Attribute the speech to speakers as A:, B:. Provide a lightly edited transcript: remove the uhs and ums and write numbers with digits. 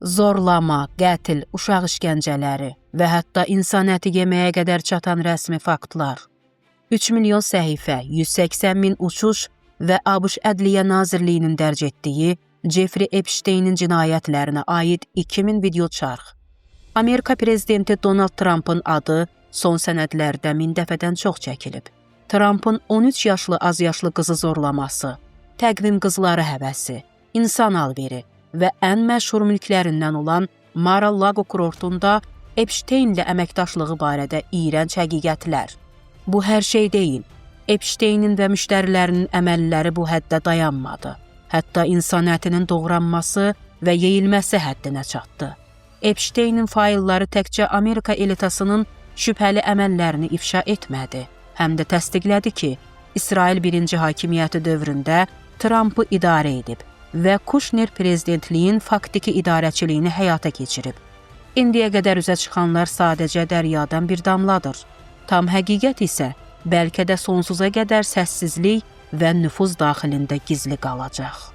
A: Zorlama, qətl, uşaq işgəncələri və hətta insan əti yeməyə qədər çatan rəsmi faktlar. 3 milyon səhifə, 180 min uçuş və ABŞ Ədliyyə Nazirliyinin dərc etdiyi Jeffrey Epstein'in cinayətlərinə aid 2000 video çarx. Amerika prezidenti Donald Trumpın adı son sənədlərdə 1000 dəfədən çox çəkilib. Trumpın 13 yaşlı azyaşlı qızı zorlaması, təqvim qızları həvəsi, insan alveri və ən məşhur mülklərindən olan Mar-a-Lago kurortunda Epsteinlə əməkdaşlığı barədə iyrənc həqiqətlər. Bu hər şey deyil. Epstein'in və müştərilərinin əməlləri bu həddə dayanmadı. Hətta insan ətinin doğranması və yeyilməsi həddinə çatdı. Epstein'in faylları təkcə Amerika elitasının şübhəli əməllərini ifşa etmədi, həm də təsdiqlədi ki, İsrail birinci hakimiyyəti dövründə Trumpı idarə edib və Kushner prezidentliyin faktiki idarəçiliyini həyata keçirib. İndiyə qədər üzə çıxanlar sadəcə dəryadan bir damladır. Tam həqiqət isə bəlkə də sonsuza qədər səssizlik və nüfuz daxilində gizli qalacaq.